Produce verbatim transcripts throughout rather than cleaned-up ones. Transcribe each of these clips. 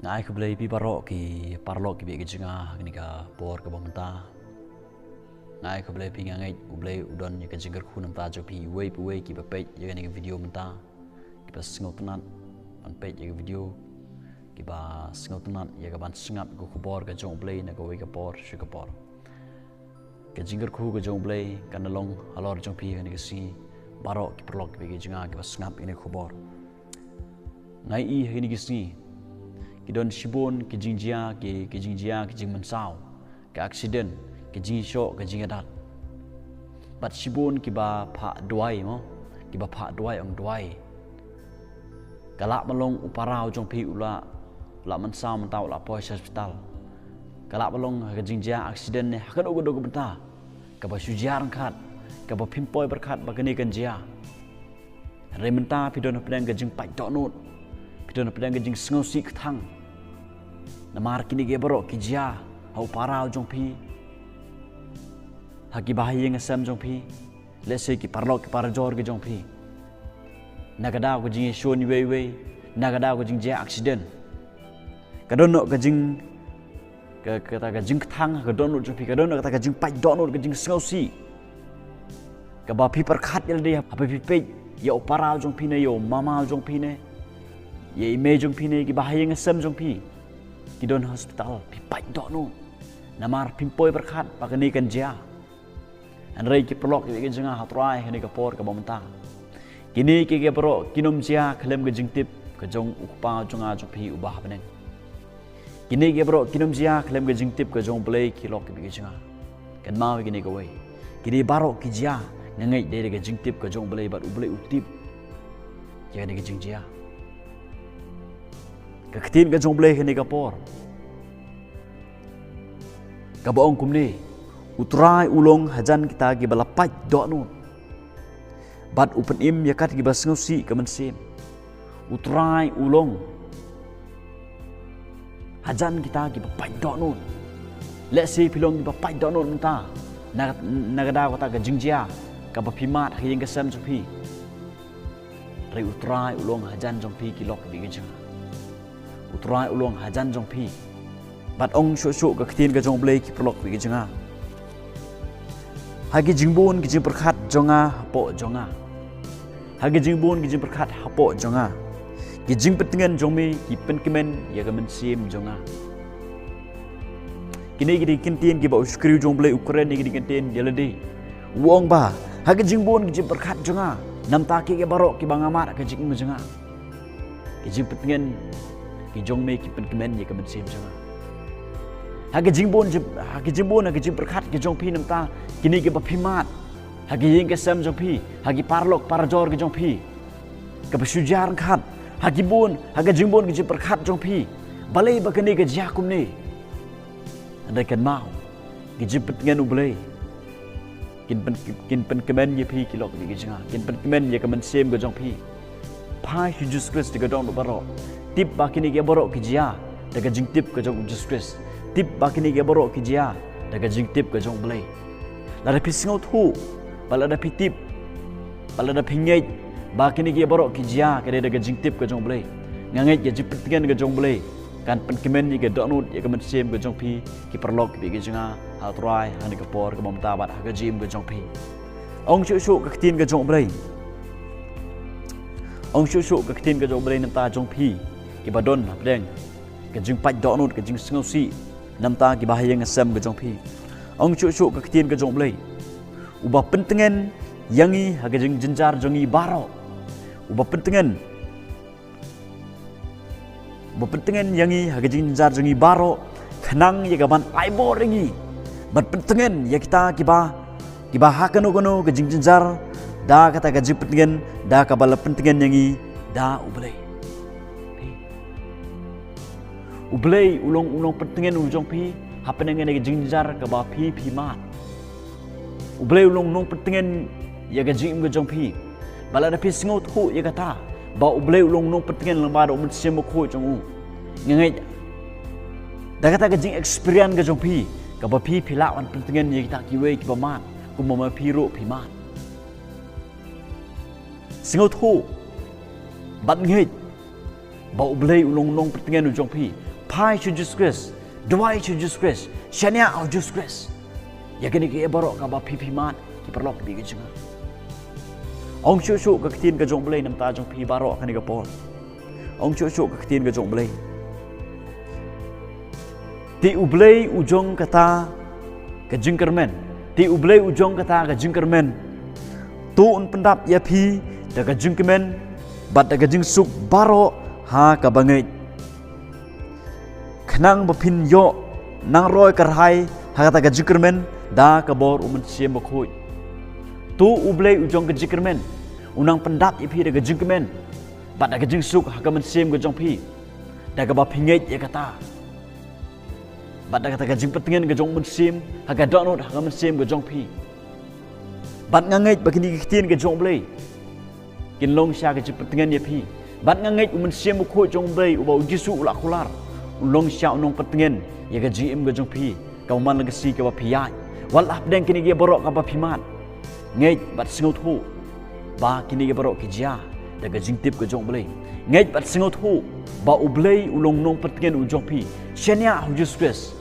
Nga ai khublei phi baroh ki paralok kiba ïeit ki jong nga ha kane ka por kaba mynta. Nga ai khublei phi, nga ngeit U Blei u don ïa ka jingkyrkhu namar jong phi uwei pa uwei kiba peit ïa kane ka video mynta, kiba sngewtynnat ban peit ïa ka video, kiba sngewtynnat ïa ka ban sngap ka khubor ka jong U Blei na kawei ka por sha ka por. Ka jingkyrkhu ka jong U Blei kan long halor jong phi ha kane ka sngi, baroh ki paralok kiba ïeit ki jong nga kiba sngap ïa kane ka khubor. Nga ïohi ha kine ki sngi ki don shibun ki jingjia, ki, ki jingjia, ki jingmynsaw, ka accident, ki jingshoh, ki jingïadat. Bad shibun kiba phah duwai mo, kiba phah duwai, ong duwai. Ka lah ban long u para u jong phi u la, u la mynsaw mynta u la poi sha hospital. Ka lah ban long ha ka jingjia accident ne ha kano kano ka bynta kaba shu jia ryngkat, kaba phim poi pyrkhat ba kane kan jia. Hynrei mynta phi don hapdeng ka jingpait dohnud, phi don hapdeng ka jingsngewsih kthang. Namar kine ki baroh ki jia ha u para u jong phi, ha ki bahaïing hasem jong phi, lehse ki paralok ki parajor ki jong phi. Na ka daw ka jingïashun iwei iwei, na ka daw ka jingjia accident. Ka don noh ka jing, ka, kata ka jingkthang ha ka dohnud jong phi, ka don noh kata ka jingpait dohnud, ka jingsngewsih. Kaba phi pyrkhat ïa lade haba phi peit ïa u para u jong phi ne, ïa u mama u jong phi ne, ïa i mei jong phi ne, ki bahaïing hasem jong phi ki don hospital, phi pait dohnud. Namar phim poi pyrkhat ba kane kan jia. Hynrei ki paralok kiba ïeit ki jong nga ha U Trai ha kane ka por kaba mynta, kine ki, ki baroh kin ym jia khlem ka jingtip ka jong U Kpa jong nga jong phi uba ha bneng. Kine ki baroh kin ym jia khlem ka jingtip ka jong U Blei, ki lok kiba ïeit ki jong nga. Kynmaw ïa kine kawei. Kine baroh ki jia, nga ngeit dei da ka jingtip ka jong U Blei bad U Blei u tip ïa kane ka jingjia. Ka ktien ka jong U Blei ha kane ka por kaba ong kumne: U Trai u long hajan kita kiba la pait dohnud, bad u pynim ïa kat kiba sngewsih ka mynsiem. U Trai u long hajan kita kiba pait dohnud. Lehse phi long kiba pait dohnud mynta na, na ka daw kata ka jingjia kaba phi mad ha ka ïing ka sem jong phi. Hynrei U Trai u long hajan jong phi, ki lok kiba ïeit ki jong nga. U Trai u long hajan jong phi. Bad ong shuh shuh ka ktien ka jong U Blei, ki paralok kiba ïeit ki jong nga, ha ki jingbun ki jingpyrkhat jong nga hapoh jong nga, ha ki jingbun ki jingpyrkhat hapoh jong nga, ki jingpyntngen jong me ki pynkmen ïa ka mynsiem jong nga. Kine ki dei ki kyntien kiba u shakri jong U Blei u kren ïa ki dei ki kyntien ïa lade. U ong ba ha ki jingbun ki jingpyrkhat jong nga, namar ki, ki baroh kiba nga mad ha ka jingim jong nga, ki jingpyntngen ki jong me ki pynkmen ïa ka mynsiem jong nga. Ha ki jingbun jing, ha ki jingbun, ha ki jingpyrkhat ki jong phi namar kine kiba phi mad ha ka ïing ka sem jong phi, ha ki paralok parajor ki jong phi, kaba shu jia ryngkat, ha ki bun, ha ki jingbun ki jingpyrkhat jong phi. Balei ba kane ka jia kumne? Hynrei kynmaw, ki jingpyntngen U Blei kin pyn, kin pynkmen ïa phi, ki lok kiba ïeit ki jong nga, kin pynkmen ïa ka mynsiem ka jong phi. Phai sha U Jisu Khrist da ka dohnud baroh. Tip ba kine ki baroh ki jia da ka jingtip ka jong U Jisu Khrist. Tip ba kine ki baroh ki jia da ka jingtip ka jong U Blei. Lada phi sngewthuh, bad lada phi tip, bad lada phi ngeit ba kine ki baroh ki jia ka dei da ka jingtip ka jong U Blei, nga ngeit ka jingpyntngen ka jong U Blei kan pynkmen ïa ka dohnud, ïa ka mynsiem ka jong phi, ki paralok kiba ïeit ki jong nga, ha U Trai ha kane ka por kaba mynta bad ha ka jingim ka jong phi. Ong shuh shuh ka ktien ka jong U Blei. Ong shuh shuh ka ktien ka jong U Blei namar jong phi kiba don hapdeng ka jingpait dohnud, ka jingsngewsih namar ki bahaïing hasem ka jong phi. Ong shuh shuh ka ktien ka jong U Blei, uba pyntngen ïa ngi ha ka jingjynjar jong ngi baroh. Uba pyntngen, uba pyntngen ïa ngi ha ka jingjynjar jong ngi baroh, khnang ïa ka ban ai bor ïa ngi ban pyntngen ïa kita kiba, kiba ha kano kano ka jingjynjar, da kata ka jingpyntngen, da kaba la pyntngen ïa ngi da U Blei. U Blei u long u nongpyntngen u jong phi hapdeng kane ka jingjynjar kaba phi, phi mad. U Blei u long u nongpyntngen ïa ka jingim ka jong phi. Bad lada phi sngewthuh ïa kata, ba U Blei u long u nongpyntngen lyngba da U Mynsiem Bakhuid jong u, nga ngeit da kata ka jingexperience ka jong phi, kaba phi, phi lah ban pyntngen ïa kita kiwei kiba mad kumba ma phi ruh phi mad. Sngewthuh bad ngeit ba U Blei u long u nongpyntngen u jong phi. Phai sha u Jisu Khrist. Duwai sha u Jisu Khrist. Shaniah ha u Jisu Khrist. Ïa kine kiei baroh kiba phi phi mad, ki paralok kiba ïeit ka jong nga. Ong shuh shuh ka ktien ka jong U Blei namar jong phi baroh kane ka por. Ong shuh shuh ka ktien ka jong U Blei. Te U Blei u jong kata ka jingkyrmen. Te U Blei u jong kata ka jingkyrmen. To un pyndap ïa phi da ka jingkmen bad da ka jingsuk baroh ha kaba ngeit. Khnang ba phin ïoh nang roi kyrhai ha kata ka jingkyrmen da ka bor U Mynsiem Bakhuid. To U Blei u jong ka jingkyrmen u nang pyndap ïa phi da ka jingkmen bad da ka jingsuk ha ka mynsiem ka jong phi, da kaba phi ngeit ïa kata, bad da kata ka jingpyntngen ka jong U Mynsiem ha ka dohnud ha ka mynsiem ka jong phi. Bad nga ngeit ba kine ki ktien ka jong U Blei kin long sha ka jingpyntngen ïa phi. Bad nga ngeit U Mynsiem Bakhuid jong U Blei uba U Jisu u la kular, un long sha u nongpyntngen ïa ka jingim ka jong phi, kaba man la ka sngi kaba phi ïaid. Wat la hapdeng kine kiei baroh kiba phi mad, ngeit bad sngewthuh ba kine kiei baroh ki jia da ka jingtip ka jong U Blei. Ngeit bad sngewthuh ba U Blei u long nongpyntngen u jong phi. Shaniah ha u Jisu Khrist.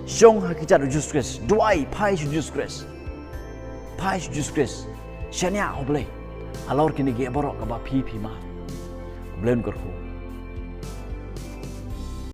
Shong ha ki kjat u Jisu Khrist. Duwai, phai sha u Jisu Khrist. Phai sha u Jisu Khrist. Shaniah ha U Blei halor kine kiei baroh kiba phi phi mad. U Blei un kyrkhu.